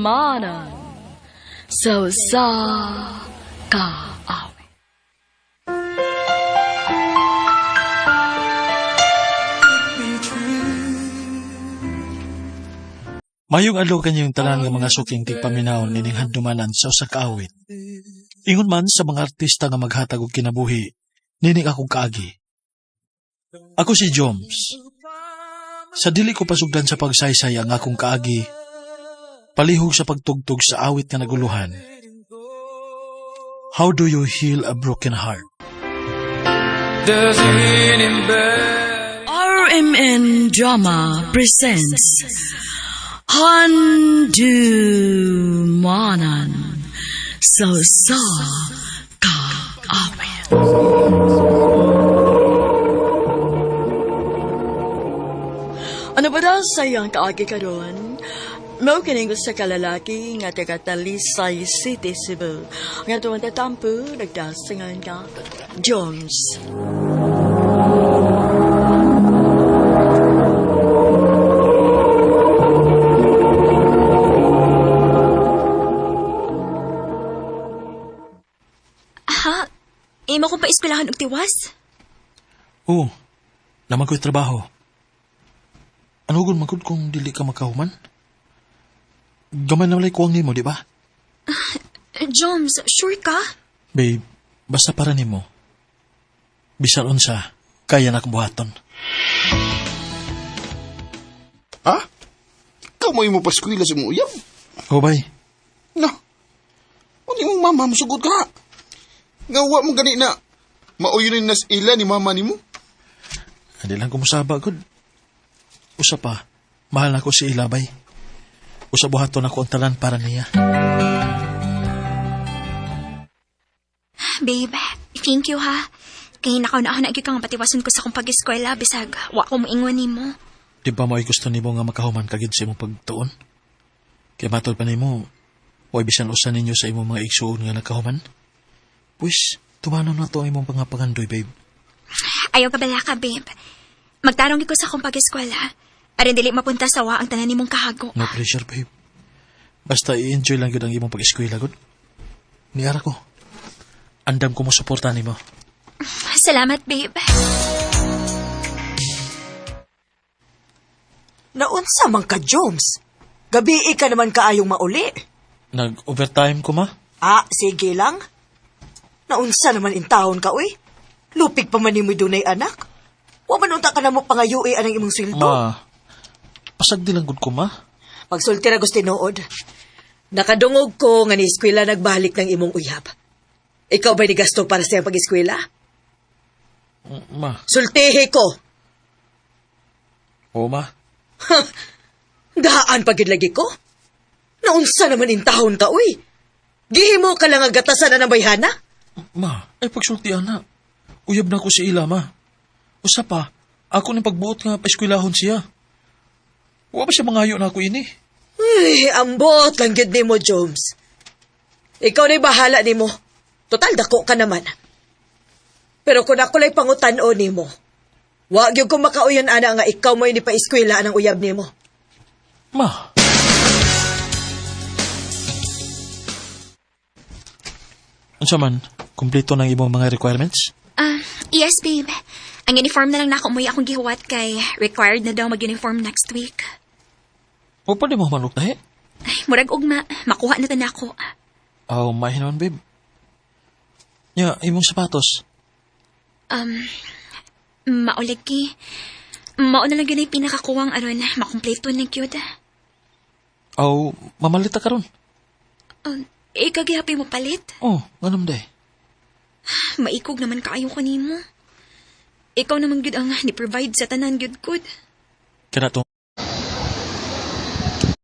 Handumanan sa usa ka awit. Mayong adlaw kanyang tanan nga mga suking tigpaminaw nining handumanan sa usa ka awit. Ingon man sa mga artista nga maghatag og kinabuhi, nining akong kaagi. Ako si Joms. Sa dili ko pasugdan sa pagsaysay ang akong kaagi, palihog sa pagtugtog sa awit nga naguluhan. How do you heal a broken heart? RMN Drama presents Handumanan sa usa ka awit. Ano ba daw sa iyang kaagi karon? Mao kining usa ka lalaki nga taga Talisay City, Cebu. Nga tuwang tatampo, nagdasingan nga Jones. Ha? Imo kong paeskwelahan og tiwas? Oo, naman ko'y trabaho. Ano gun magud kung dili ka makahuman? Gamay na walay kuwang nimo, di ba? Joms, sure ka? Babe, basta para nimo. Bisan unsa, kaya na akong buhaton. Ha? Ikaw mo yung mapaskwila sa imong uyab? O bay, No. Ano yung mama musugot ka? Nga wa mo gani na mauyon na ila ni mama nimo? hindi lang kumusaba gud. Usa pa, mahal na ko si Ila, bay. Usa buhaton ako ang tanan para niya. Babe, thank you ha. Kay nakaw na gyud kang patiwason ko sa akong pag-eskwela bisag wa ko moingon nimo. Di ba mo'y gusto nimo nga makahuman ka gid sa imong pagtuon? Kay matod pa nimo, way bisan usa ninyo sa imong mga igsuon nga nakahuman. Pwis, tumanon na to ang imong mga pangandoy, babe. Ayaw ka bala ka, babe. Magtarong gyud ko sa akong pag-eskwela. Aron dili mapunta sa wa ang tanan nimong kahago. No pressure, babe. Basta i-enjoy lang gyud ang imong pag-eskwela, gud. Niara ko. Andam ko mo suporta nimo. Salamat, babe. Naunsa man ka, Joms. Gabii ka naman kaayong mauli. Nag-overtime ko, ma? Ah, sige lang. Naunsa naman intahon ka, uy. Lupig pa man nimo'y dunay anak. Wa man unta ka na mo pangayui anang imong sweldo. Ma, pasagdi lang gud ko, ma. Pagsulti ra gusto tinuod. Nakadungog ko nga ni eskwela nagbalik ng imong uyab. Ikaw ba'y ni gasto para sa iyang pag-eskwela? Ma, Sultihi ko. oo, ma. Daan pagid lagi ko. Naunsa naman intahon ka, uy. Gihimo ka lang ang gatasan na ng bayhana. Ma, ay pagsultian na. Uyab na ko si Ila, ma. Usa pa, ako ning pagbuot nga paeskwelahon siya. Wa ba siya mangayo na ako ini? Ay, ambot lang gyud nimo, Jones. Ikaw na'y bahala nimo. Total, dako ka naman. Pero kung ako la'y pangutan-o nimo, wa gyud ko makauyon ana nga ikaw mo'y ni paeskwela ang uyab nimo. Ma. Unsa man, kumpleto ng imong mga requirements? Ah, yes, babe. Ang uniform na lang nako mo'y akong gihuwat kay required na daw mag-uniform next week. O pa di mo manok na eh? Ay, murag ugma, makuha na ta nako. Aw, mahin naman, babe. Nya, imong sapatos. Maulig ki. Mao na lang yun ay pinakakuwang aron makumpleto na gyud. Aw, mamalita karon. Ikaw gihapon mo palit. Oh, nganam day. Maikog naman kaayo ko nimo. Ikaw naman gyud ang ni-provide sa tanan gyud gud. Kana to.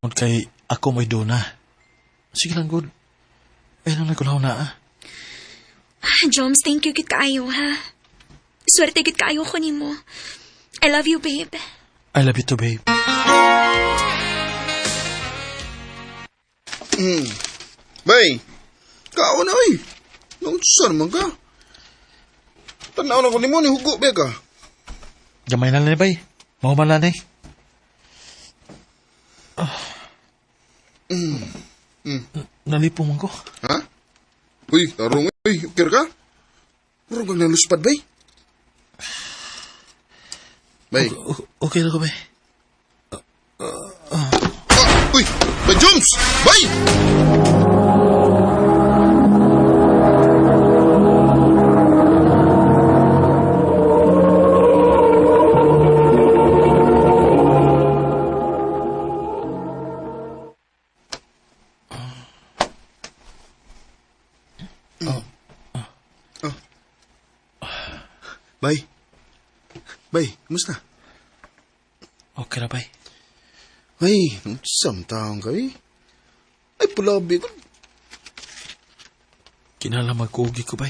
Kay ako mo'y duna. Sige lang, good. Ay, nang nagulaw na, ah. Joms, thank you gyud kaayo ha. Swerte gyud kaayo ko nimo. I love you, babe. I love you too, babe. Bay, kaon na oy. Naunsa naman ka? Tanaw na ko nimo ni hugo ba ka? Gamay na lang ni, bay. Mahuman lang ni. Nalipong man ko. Ha? Uy, tarong, uy, okay ka? Murag kang naluspad, bay. Bay. Okay na ko, bay. Ah, uy, bay Jones! Bay! Oh. Bay. Bay, kumusta? Okay na, bay. Ay, samtang ka eh. Ay, pulabi ko. Kinala magkugi ko, bay.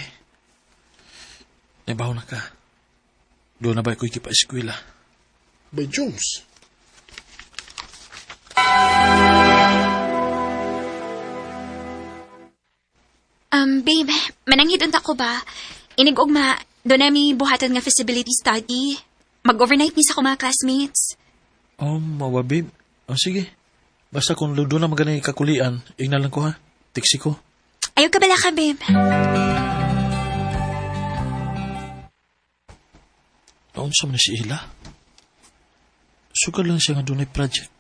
Nabaw na ka. Doon na ba ko ikipa-eskwela? Bay Jones. Babe, mananghid unta ko ba? Inig-ugma, doon nami buhaton nga feasibility study. Mag-overnight ni sa akong mga classmates. Oh, mawa, babe. Oh, sige. Basta kung doon na maganay kakulian, ingna lang ko ha. Tiksi ko. Ayaw ka bala ka, babe. Naon sa man si Ila? Sugal lang siya nga doon ay project.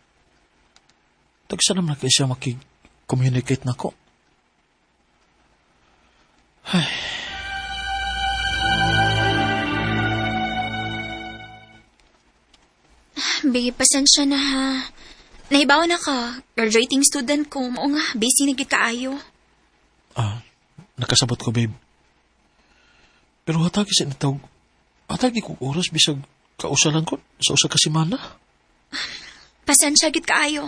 Tagsa naman na kay siya makig-communicate na ko. Ay. Babe, pasensya na ha. Nahibaw na ka. Graduating student ko. Mao nga, busy na gid kaayo. Ah, nakasabot ko, babe. Pero hatagi sa inatawag, hatagi kong oras bisag kausalan ko sa usa ka semana. Pasensya gid kaayo.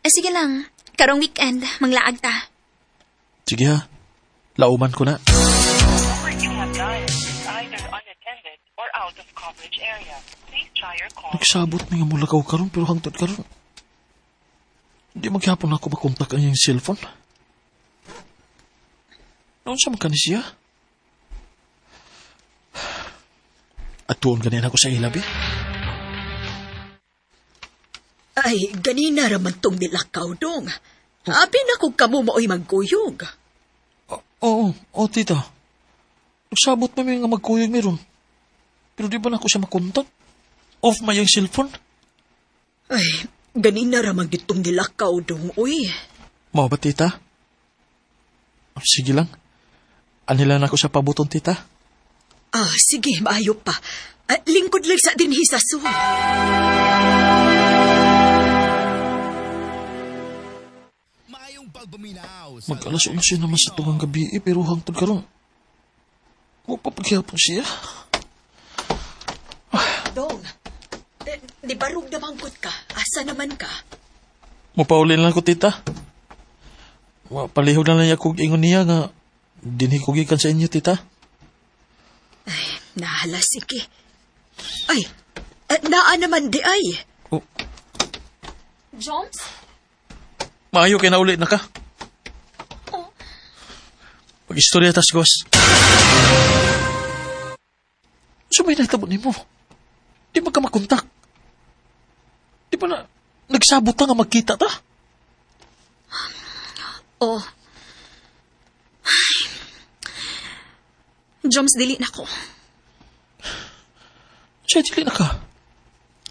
Eh, sige lang, karong weekend, manglaag ta. Sige ha, lauman ko na. Number you have dialed is either unattended or out of coverage area. Please try your call. Nagsabot mi nga mulakaw karon pero hangtod karon. Di maghapon ako makontak ang iyang cellphone. Noon sa man siya? At tuon ganin ako sa ilabi. Ay, ganina raman tong nilakaw dong. Abi na kung kamo mao'y magkuyog. Oo, oo, tita. Nagsabot na mi nga magkuyog meron. Pero di ba na ako siya makontak? Off may ang cellphone. Ay, ganina raman gitong nilakaw dong, uy. Mao ba, tita? Oh, sige lang. Anila na ako sa pabuton, tita. Ah, sige, maayo pa. Ah, lingkod lang sa dinhi sa sud. Mag-alas 11 naman sa tungang gabi eh, pero hangtod karon. Wa pa paghihapon siya. Dong, eh, di barug namangkot ka? Asa naman ka? Mapaulin lang ko, tita. Wa palihog na lang niya kog ingon niya nga dinhi ko gikan sa inyo, tita. Ay, nahala, sige. Ay, naa naman di ay. Oh. Joms? Maayo kay nauli na ka. Oh. Pag-istorya tas, Gos. So may nahitabo nimo. Di ba ka makontak? Di ba na nagsabot ta nga magkita ta? Oh. Ay. Joms, dili na ko. Siya, dili na ka.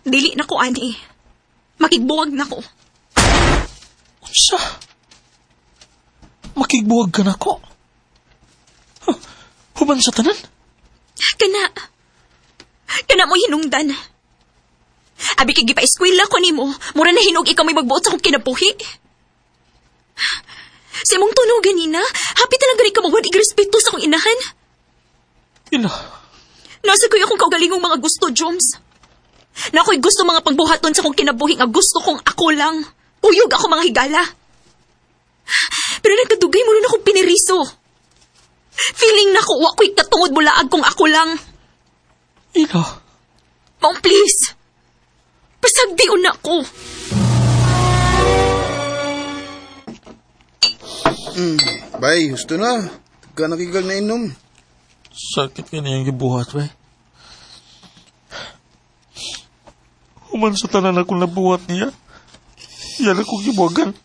Dili na ko, ani. Makigbuwag na ko. Unsa? Makigbuwag ka na ko? Huh, human sa tanan? Kana. Kana mo hinungdan. Abi kay gipa-eskwela ko nimo, mura na hinog ikaw may magbuot sa akong kinabuhi. Sa imong tunog ganina, happy talaga rin ka mawad igrespeto sa akong inahan. Ila. Nasa ko'y akong kaugalingong mga gusto, Joms. Na ako'y gusto mga pagbuhaton sa akong kinabuhi nga gusto kong ako lang. Uyog ako mga higala. Pero nagkadugay mo rin akong piniriso. Feeling na ko, wa ko'y katungod mulaag kung ako lang. Ila. Maong please. Pasagdiun na ko. Bay, gusto na. Ka nakigal na inom. Sakit ka niyang gibuhat, bay. Human sa tanan akong nabuhat niya. Yan akong gibuhagan.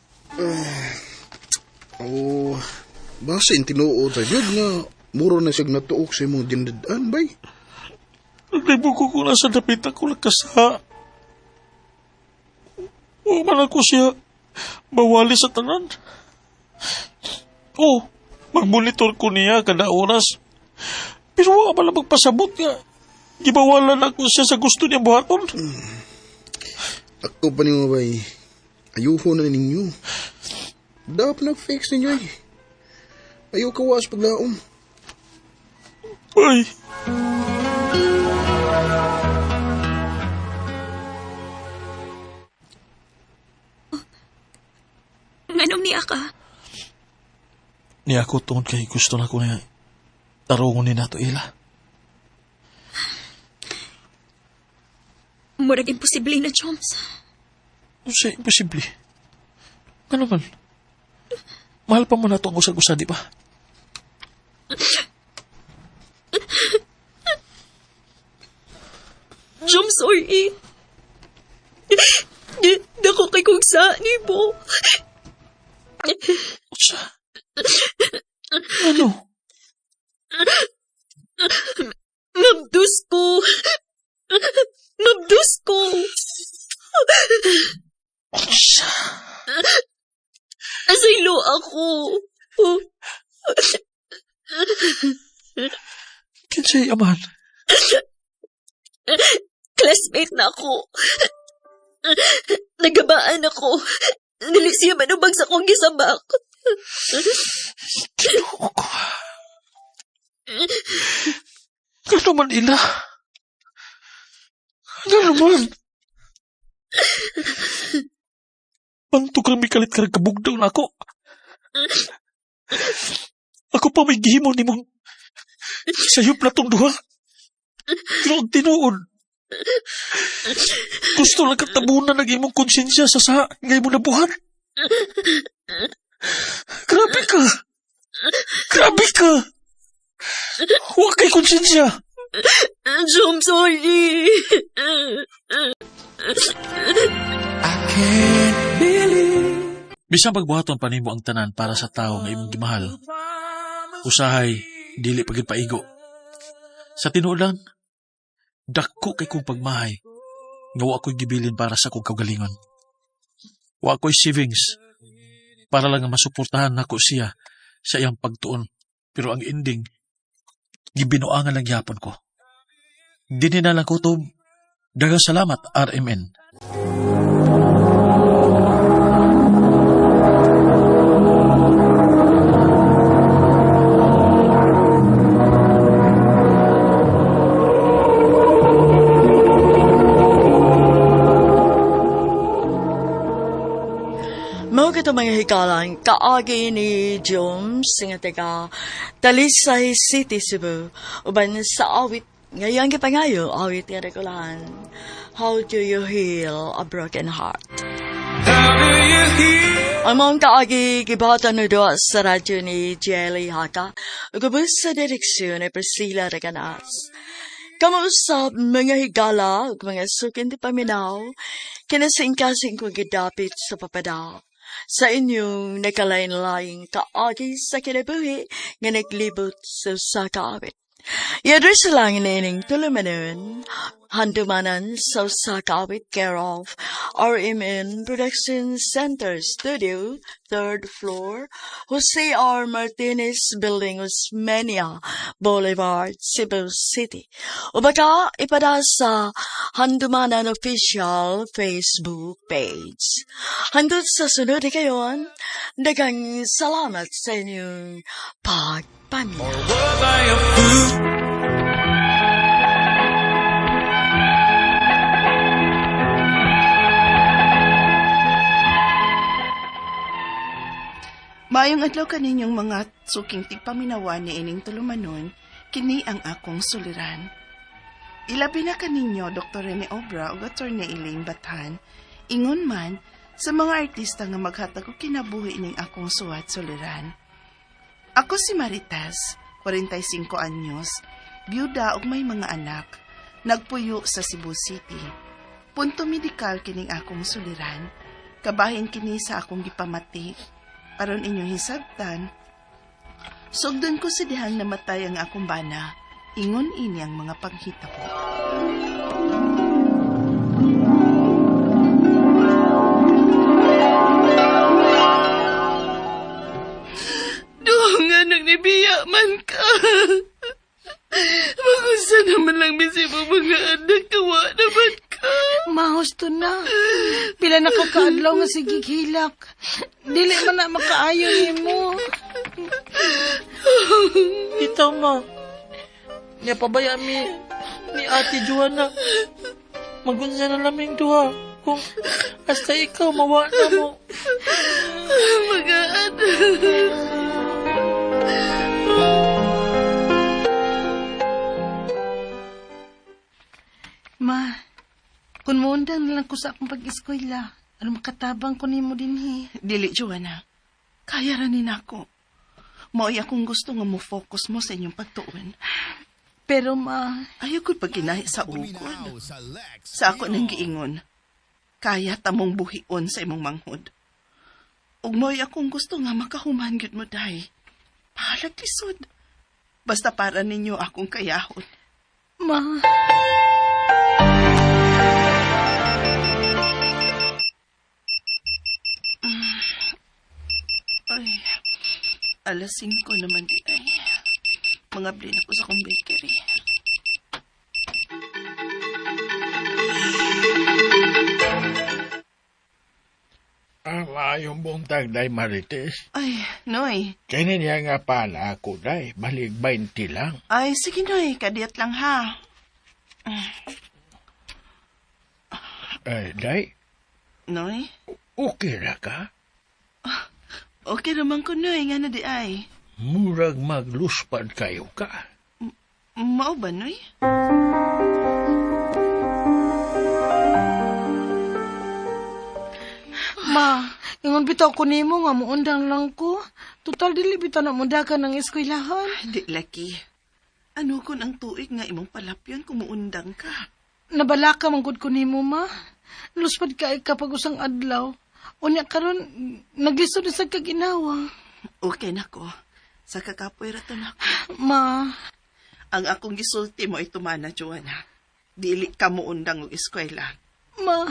Oh, basin tinuod sa gyud nga muro na siyag natuok sa imong dinadaan, bay. Naglibo ko kung nasa dapit ako nakasa. Wa man ako siya bawali sa tanan. Oh, magmonitor ko niya kada oras. Pero wa man lang magpasabot nga. Gibawalan ako siya sa gusto niya buhaton. Ako pa nimo, bay. Ayuho na ninyo. Dapat nag-fix ninyo eh. Ayaw kawas paglaom. Ay. Nganong niya ka? Niya ako tungod kay gusto na ko niya tarungon ni nato ila. Murag imposible na, Joms. Usa, imposible. Ano man? Mahal pa mo na ito ang usag-usa, di ba? Joms, sorry. Dako kay kong sa ni mo. Usa? Ano? Mabdus ko. Mabdus ko. Unsa? Asaylo ako. Kinsay aman? Classmate na ako. Nagabaan ako. Dili siya manubag sa akong gisabak. Ginoo ko. Ano man ila? Ano man? Pantog kami kalit karag kabugdaw na ako. Ako pa may gihimo ni mong sayop na tong duha. Pero ang tinuod, gusto lang katabunan ng imong konsensya sa sa nga imong nabuhat. Grabe ka! Grabe ka! Huwag kay konsensya! Jom, sorry. Bisan pagbuhaton pa nimo ang tanan para sa tao nga imong gimahal, usahay dili pa gyud paigo. Sa tinuod lang, dako kay kong pagmahay nga wa ko'y gibilin para sa akong kaugalingon. Wa ko'y savings para lang nga masuportahan nako siya sa iyang pagtuon. Pero ang ending, gibinuangan lang gyapon ko. Dini na lang kutob. Daghang salamat, RMN. Mao kato mga hikalang kaagi ni Jones nga taga Talisay City, Cebu, uban sa awit ngayang gipangayo awit nga rekulahan. How do you heal a broken heart? Ang mga kaagi gibatan no doa sa radyo ni Jelly Haka ug ubos sa direksyon ni Priscilla Reganas. Kamusta mga higala ug mga sukin di paminaw, kinasingkasing kong gidapit sa papada. Sa inyong nakalain-laing kaagi sa kinabuhi nga naglibot sa usa ka awit. I-address lang nining tulumanon, handumanan sa usa ka awit, care of RMN Production Center Studio, 3rd floor, Jose R. Martinez Building, Osmeña Boulevard, Cebu City. O baka ipada sa Handumanan Official Facebook page. Hangtod sa sunod kayon, daghang salamat sa inyong pagpaminaw. Maayong adlaw kaninyong mga suking tigpaminawan ni ining tulumanon, kini ang akong suliran. Ilabi na kaninyo Dr. Rene Obra ug Attorney Elaine Bathan, ingon man sa mga artista nga maghatag og kinabuhi ining akong suwat suliran. Ako si Marites, 45 anyos, byuda ug may mga anak, nagpuyo sa Cebu City. Punto medikal kining akong suliran, kabahin kini sa akong gipamati. Aron inyong hisabtan, sugdan ko sa dihang namatay ang akong bana, ingon ini ang mga panghitabo. Doon nga nang nibiya man ka. Magusa naman lang misi mo mga anak, kawa naman ka. Mahusto na. Pila nakakaadlaw nga sige hilak. Dili man na makaayo nimo. Itaw, ma. Nya pabaya mi ni Ate Joanna. Magunsa na laming duha. Kung hasta ikaw mawa na mo. Mga anak. Ma, kung muundang na lang ko sa akong pag-eskwela, ano makatabang ko nimo dinhi? Dili, Joanna. Kaya ra ni nako. Mao'y akong gusto nga mo-focus mo sa inyong pagtuon. Pero ma, Ayaw ko'y pagkinahi sa ukod. Sa ako nang giingon, kaya tamong buhion sa imong manghod. Ug mo'y akong gusto nga makahuman gyud mo, day. Bahalag lisod. Basta para ninyo akong kayahon. Ma. Ay, 5:00 naman di ay. Mangabli na ko sa akong bakery. Maayong buntag, day Marites. Ay, Noy. Kaya niya nga pala ako, day. Balik 20 lang. Ay, sige, Noy. Kadiyat lang, ha? Ay, day, Noy? okay ra ka? Okay naman ko, Noy. Nga na di ay. Murag magluspad kayo ka. Mao ba, Noy? Ma, ingon bitaw ko nimo nga muundang lang ko. Total dili bitaw na mundakan ng eskwelahan. Di, laki. Ano kun ang tuig nga imong palapyon kung muundang ka? Nabalaka man gud ko nimo, ma. Luspad ka kapag usang adlaw. Unya karon naglisod na sa kaginawa. Okay na ko. Sa kakapoy ra to nako. Ma, Ang akong gisulti mo ay tumana, Joanna. Dili ka muundang og eskwela. ma.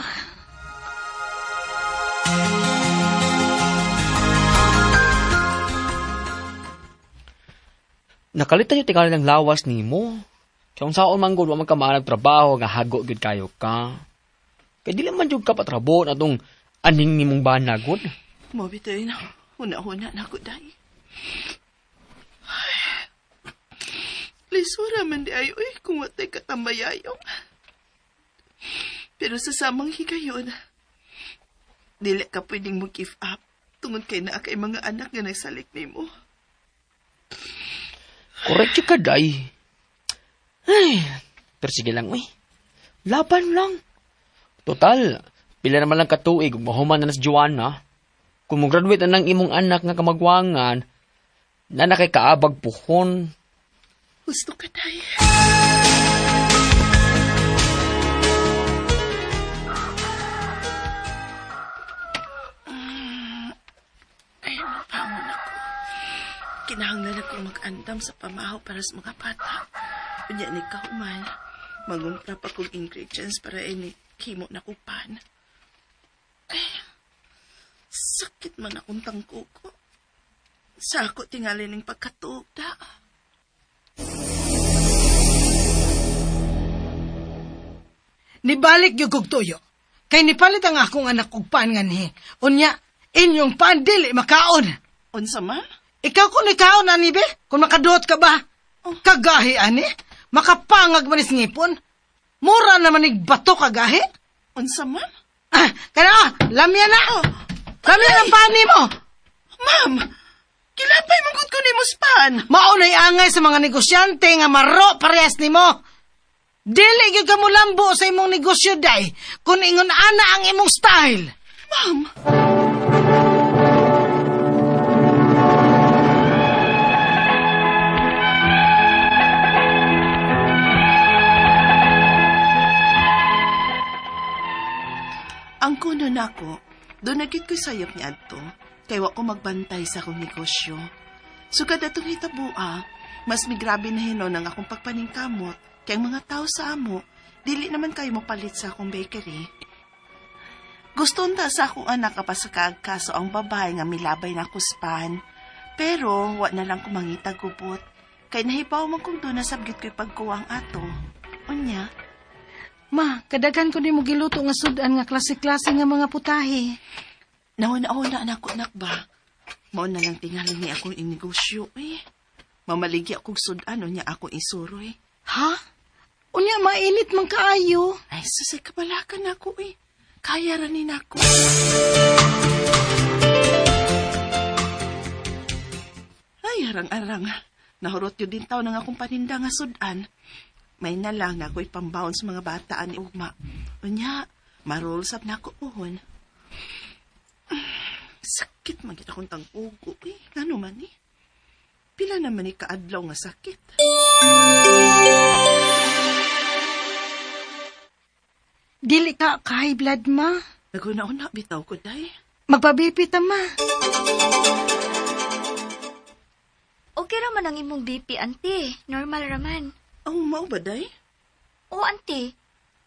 Nakalitan yung tingali ng lawas nimo. Kaya kung saon man gud wa man ka maanag trabaho nga hago gyud kayo ka. Kay dili man jud ka patrabo na tong aning nimong bana gud. Mo bitaw na. Huna-huna na ko, day. Ay. Lisura man di ay, uy, kung watay katambayayong. Pero sa samang higayon, dili ka pwedeng mo give up tungod kay naa kay mga anak nga nagsalik nimo. Correct ka, day. Ay, pero sige lang, uy. Laban lang. Total, pila naman lang katuig, mahuman na na si Joanna. Kung mo-graduate na ng imong anak nga kamagwangan, na na kay kaabag puhon. Gusto ka, day. Ay, mapangon ako. Kinahanglan akong mag-andam sa pamahaw para sa mga bata. Unya ni kahuman, magumpra pa kong ingredients para ini kimo na kong pan. Ay, sakit man akong tangkuko. Sa ako tingali ning pagkatuog da. Nibalik gyud kog tuyo. Kay nipalit ang akong anak og paan nganhi. Unya, inyong paan dili makaon. Unsa, ma'am? Ikaw kung nikaon ani be? Kung makaduot ka ba? Kagahi ani? Makapangag man is ngipon? Mura naman ig bato kagahi? Unsa, ma'am? Ah, kana ah, lamya na. Lamya ang paan nimo. Ma'am, kilapay man gud ko nimo span. Maunay angay sa mga negosyante nga maro parehas nimo. Dili gyud ka molambo sa imong negosyo day kung ingon ana ang imong style. Ma'am. Ang kuno nako, doon nagit ko'y sayop ni Adto. Kay wa ko magbantay sa akong negosyo. Sugad atong hitabua, mas migrabe na hinon ang akong pagpaningkamot kay ang mga tao sa amo, dili naman kayo mopalit sa akong bakery. Gusto unta sa akong anak kapasakaag kaso ang babae nga milabay na kuspan. Pero wa na lang kumangita gubot. Kay nahibaw man kung doon nasabgit ko'y pagkuwang ato. Unya, Ma, kadaghan ko nimo giluto nga sudan nga klase-klase nga mga putahe. Nauna-una na ako, anak ba? Mao na lang tingali ni akong inegosyo eh. Mamaligya akong sudan unya akong isuroy. Ha? Unya mainit man kaayo. Ay, susay kabalakan ako eh. Kaya ra ni nako. Ay, arang-arang. Nahurot yun din taon ang akong paninda nga sudan. May na lang na ako'y pambaon sa mga bataan ni Ugma. Unya, marol sab na ako uhon. Sakit man gid akong tangkugo eh. Ngano man eh. Pila naman ni kaadlaw nga sakit. Dili ka ka high blood, ma. Naguna-una bitaw ko, day. Magpabipi ta, ma. Okay raman ang imong BP, auntie. Normal raman. Oh, mao ba, day? Oo, auntie.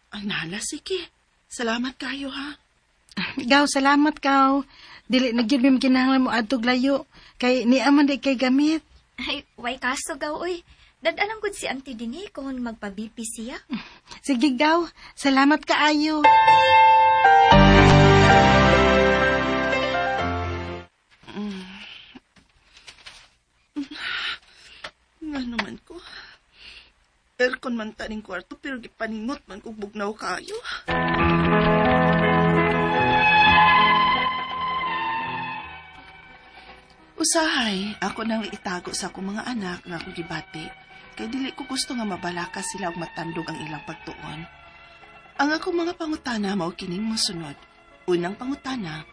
Anala, sige. Salamat kayo, ha? Gaw, salamat kaw. Dili na gyud mi kinahanglan mo adtog layo kay niya man di kay gamit. Ay, way kaso gaw, uy. Dad-anang gud si auntie dinhi kung magpa-BP siya. Sige gaw, salamat kaayo. Nga naman ko. Aircon man taning kwarto pero gipaningot man kog bugnaw kayo. Usahay, ako nang itago sa akong mga anak nga akong gibati. Kay dili ko gusto nga mabalaka sila og matandog ang ilang pagtuon. Ang akong mga pangutana mao kining mosunod. Unang pangutana,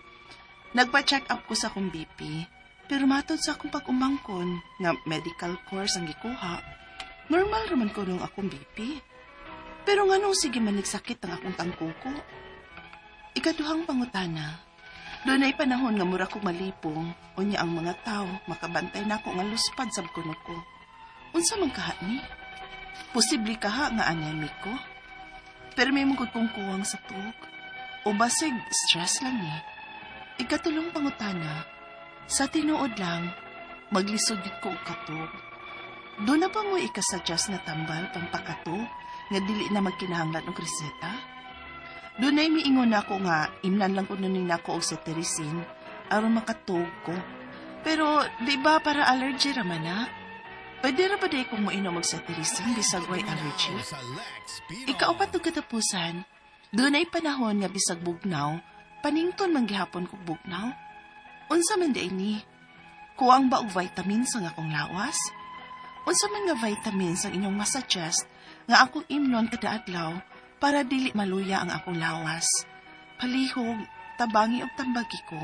nagpa-check up ko sa akong BP, pero matod sa akong pag-umangkon nga medical course ang gikuha, normal raman ko nung akong BP. Pero nganong sige man nagsakit ang akong tangkuko? Ikaduhang pangutana, doon ay panahon nga mura kog malipong, unya ang mga tao makabantay nako nga luspad sa kuno ko. Unsa man kaha ni? Posible kaha nga anemic ko? Pero may mugod kong kuwang sa tuog. O basig, stress lang ni. Ikatulong pangutana, sa tinuod lang, maglisod yun ko og katog. Doon na ba mo ikasuggest na tambal pampakatog nga dili na magkinahanglan og reseta? Doon ay miingon ako nga imlan lang kuno ni nako og cetirizine aron makatog ko. Pero di ba para allergy ra man na? Pwede ra ba di kung moinom og cetirizine bisag way allergy? Ikaupat og katapusan, doon ay panahon nga bisag bugnaw, panington man gihapon kog bugnaw. Unsa man di ni? Kuwang ba og vitamins ang akong lawas? Unsa man nga vitamins ang inyong masuggest nga akong imnon kada adlaw para dili maluya ang akong lawas? Palihog, tabangi og tambagi ko,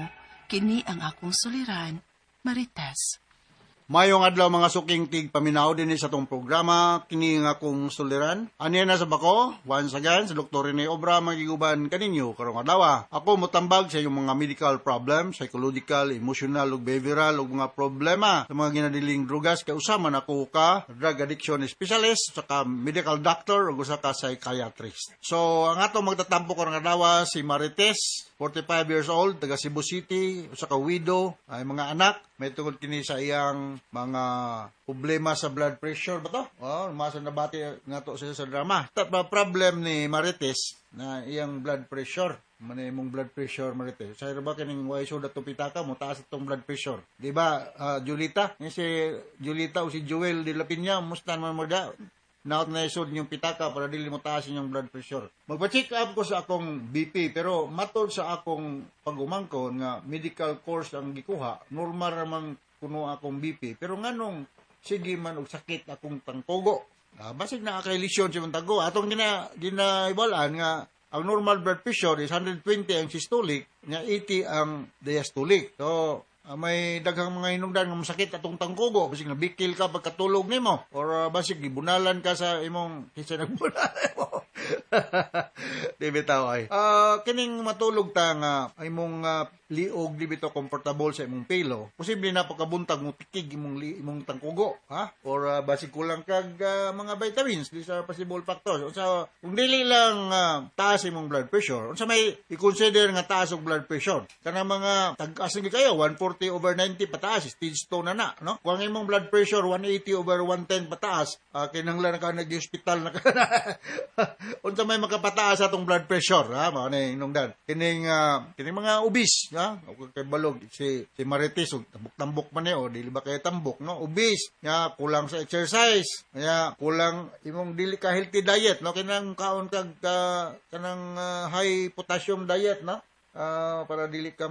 kini ang akong suliran, Marites. Mayong adlaw mga suking tig paminaw din sa tong programa kini nga akong suliran. Aniya na sa bako, once again sa Dr. Rene Obra magiguban kaninyo karong adlaw. Ako motambag sa inyong mga medical problem, psychological, emotional ug behavioral ug mga problema sa mga ginadiling drugas kay usa man ako ka drug addiction specialist saka medical doctor ug usa ka psychiatrist. So ang atong magtatampo karong adlaw si Marites, 45 years old, taga Cebu City, usa ka widow, ay mga anak, may tungod kini sa iyang mga problema sa blood pressure ba to? Oh, masa nabati nga to siya sa drama. Problem ni Marites na iyang blood pressure. Man imong blood pressure Marites. Sa ba kining way sudat to pitaka mo taas atong blood pressure. Di ba Julita? Ni si Julita o si Joel de la Peña, musta man mo da? Naot na isod yung pitaka para dili mo taas inyong blood pressure. Magpa-check up ko sa akong BP pero matod sa akong pagumangkon nga medical course ang gikuha, normal ramang kuno akong BP pero nganong sige man og sakit akong tangkogo. Basig na kay lesion sa imong tangkogo. Atong ginaibalaan nga ang normal blood pressure is 120 ang systolic, nya 80 ang diastolic. So may daghang mga hinungdan nga masakit atong tangkogo, basig nabikil ka pagkatulog nimo or basig gibunalan ka sa imong kinsa nagbunal mo. Di bitaw ay. Kining matulog ta nga ay mong liog di bitaw comfortable sa imong pillow. Posible na pagkabuntag mo tikig imong imong tangkugo, ha? Or basig kulang kag mga vitamins. These are possible factors. Unsa kung dili lang taas imong blood pressure, unsa may i-consider nga taas og blood pressure? Kanang mga tag-as gyud kayo 140 over 90 pataas, stage 2 na na, no? Kung ang imong blood pressure 180 over 110 pataas, kinahanglan na ka nag-hospital na ka. Unsa may makapataas atong blood pressure, ha? Mao na hinungdan. Kining mga obese, ha? O kay balog si si Marites og tambok-tambok man ni o dili ba kay tambok, no? Obese, nga kulang sa exercise, kaya kulang imong dili ka healthy diet, no? Kinang kaon kag kanang high potassium diet, no? Para dili ka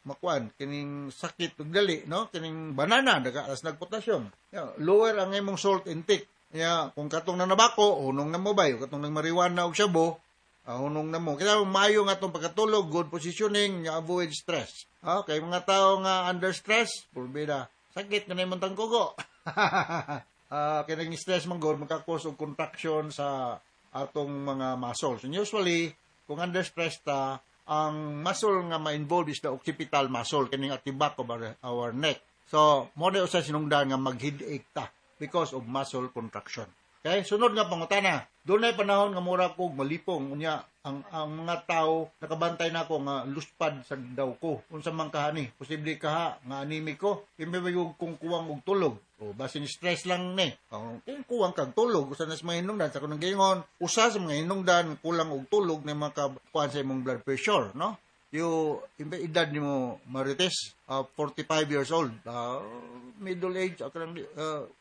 makuan kining sakit ug dali, no? Kining banana daga as nag potassium. Yeah, lower ang imong salt intake. Kaya kung katong nanabako, hunong na mo bay, katong nang marijuana og shabu, hunong na mo. Kaya maayo nga atong pagkatulog, good positioning, nga avoid stress. Okay, mga tao nga under stress, purbida, sakit na imong tangkugo. Kining stress man gud maka-cause og contraction sa atong mga muscles. And usually, kung under stress ta, ang muscle nga ma-involve is the occipital muscle, kining at the back of our neck. So, mo na usa sinungdan nga mag-headache ta because of muscle contraction. Okay, sunod nga pangutana. Dunay panahon nga mura kog malipong, unya ang mga tao nakabantay nako nga luspad sa daw ko. Unsa man kaha ni? Posible kaha nga anemic ko. Imbe kung kuwang og tulog. O basin stress lang ni. O, kung kuwang kag tulog, usa na sa mga hinungdan sa kunong giingon, usa sa mga hinungdan kulang og tulog na makakuan sa imong blood pressure, no? You imbe edad nimo, Marites, 45 years old, middle age kanang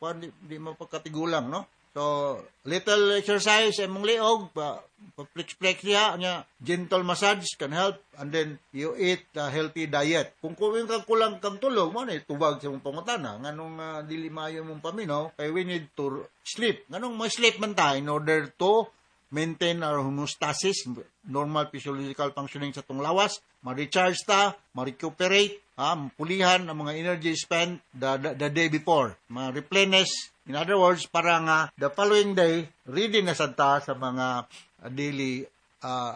kuan di mo pagkatigulang, no? So little exercise imong liog pa, flex flex niya nya, gentle massage can help, and then you eat a healthy diet. Kung kuwing kag kulang kang tulog, mo na tubag sa imong pangutana nganong dili maayo imong paminaw, kay we need to sleep. Nganong ma-sleep man ta? In order to maintain our homeostasis, normal physiological functioning sa tong lawas, ma-recharge ta, ma-recuperate, ha, pulihan ang mga energy spent the day before, ma-replenish. In other words, para nga the following day, ready na sad ta sa mga daily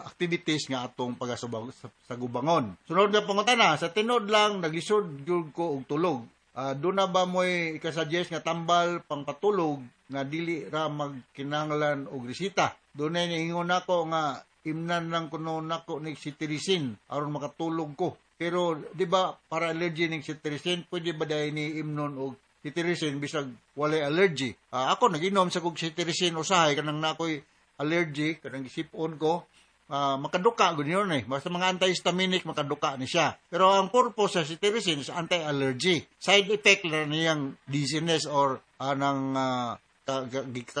activities nga atong pagasubag sa gubangon. Sunod nga pangutana, sa tinod lang naglisod gyud ko og tulog. Doon na ba mo'y ikasuggest nga tambal pangpatulog nga dili ra magkinahanglan og resita? Doon na niingon nako nga imnan lang kuno nako ni cetirizine aron makatulog ko. Pero di ba para allergy ning cetirizine, pwede ba dahil ni imnon og cetirizine bisag walay allergy? Ako nag-inom sa kog cetirizine usahay kanang nakoy allergy, kanang gisip-on ko, makaduka gud yun eh. Basta mga antihistaminic, makaduka ni siya. Pero ang purpose sa cetirizine is anti-allergy. Side effect lang niyang dizziness or nang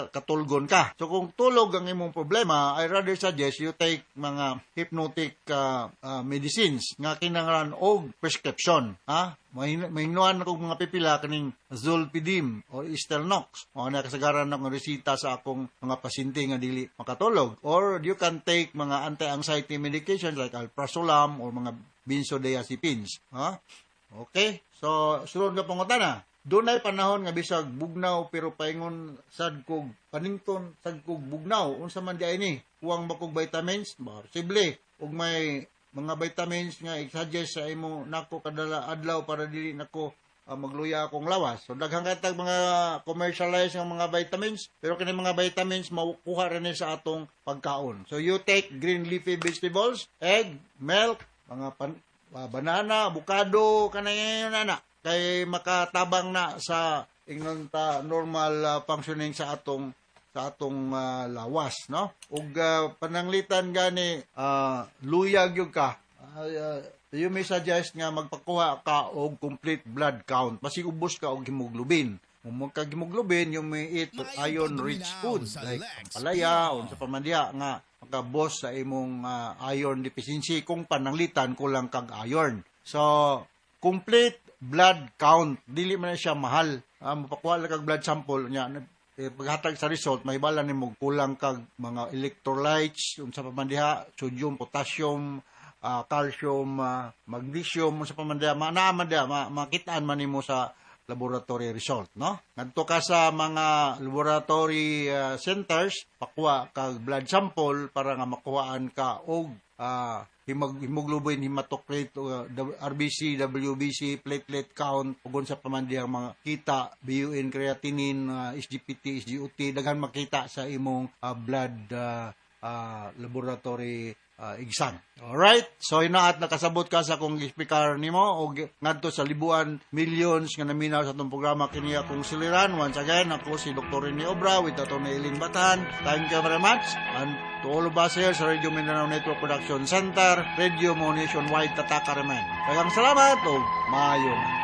katulgon ka. So kung tulog ang imong problema, I rather suggest you take mga hypnotic medicines nga kinahanglan og prescription. Ha? Mahinuan ako mga pipila kaning Zolpidem or Stilnox. O na kasagaran akong resita sa akong mga pasyente nga dili makatulog. Or you can take mga anti-anxiety medications like alprazolam or mga benzodiazepines. Ha? Okay? So, sunod nga pangutana. Dunay panahon nga bisag bugnaw pero paingon sad kog panington sad kog bugnaw. Unsa man di ay ni? Kuwang ba kog vitamins? Posible. Ug may mga vitamins nga i-suggest sa imo nako kada adlaw para dili nako magluya akong lawas. So daghan kay tag mga commercialized nga mga vitamins, pero kini mga vitamins makuha ra ni sa atong pagkaon. So you take green leafy vegetables, egg, milk, mga banana, avocado, kanay na kay makatabang na sa ingnon ta normal functioning sa atong lawas, no? Ug pananglitan gani luyag gyud ka, you may suggest nga magpakuha ka og complete blood count basig ubos ka og hemoglobin. Kung magka hemoglobin, you may eat iron rich food like palaya o sa pamandiya nga makabos sa imong iron deficiency kung pananglitan kulang kag iron. So complete blood count, dili man na siya mahal. Mapakuha lang kag blood sample nya, paghatag sa result mahibala nimo kulang kag mga electrolytes, unsa pa man diha, sodium, potassium, calcium, magnesium, unsa pa man diha, naa man diha, makitaan man nimo sa laboratory result, no? Ngadto ka sa mga laboratory centers, pakuha kag blood sample para nga makuhaan ka og hemoglobin, hematocrit, RBC, WBC, platelet count, ug unsa pa man diyang mga kita, BUN, creatinine, SGPT, SGOT, daghan makita sa imong blood laboratory exam. Alright? So hinaat nakasabot ka sa akong speaker nimo og ngadto sa libuan millions nga naminaw sa atong programa, kini akong suliran. Once again, ako si Dr. Rene Obra with Atty. Eileen Batan. Thank you very much. And to all of us here sa Radio Mindanao Network Production Center, Radio Mo Nationwide, Tataka Remen. Daghang salamat ug maayong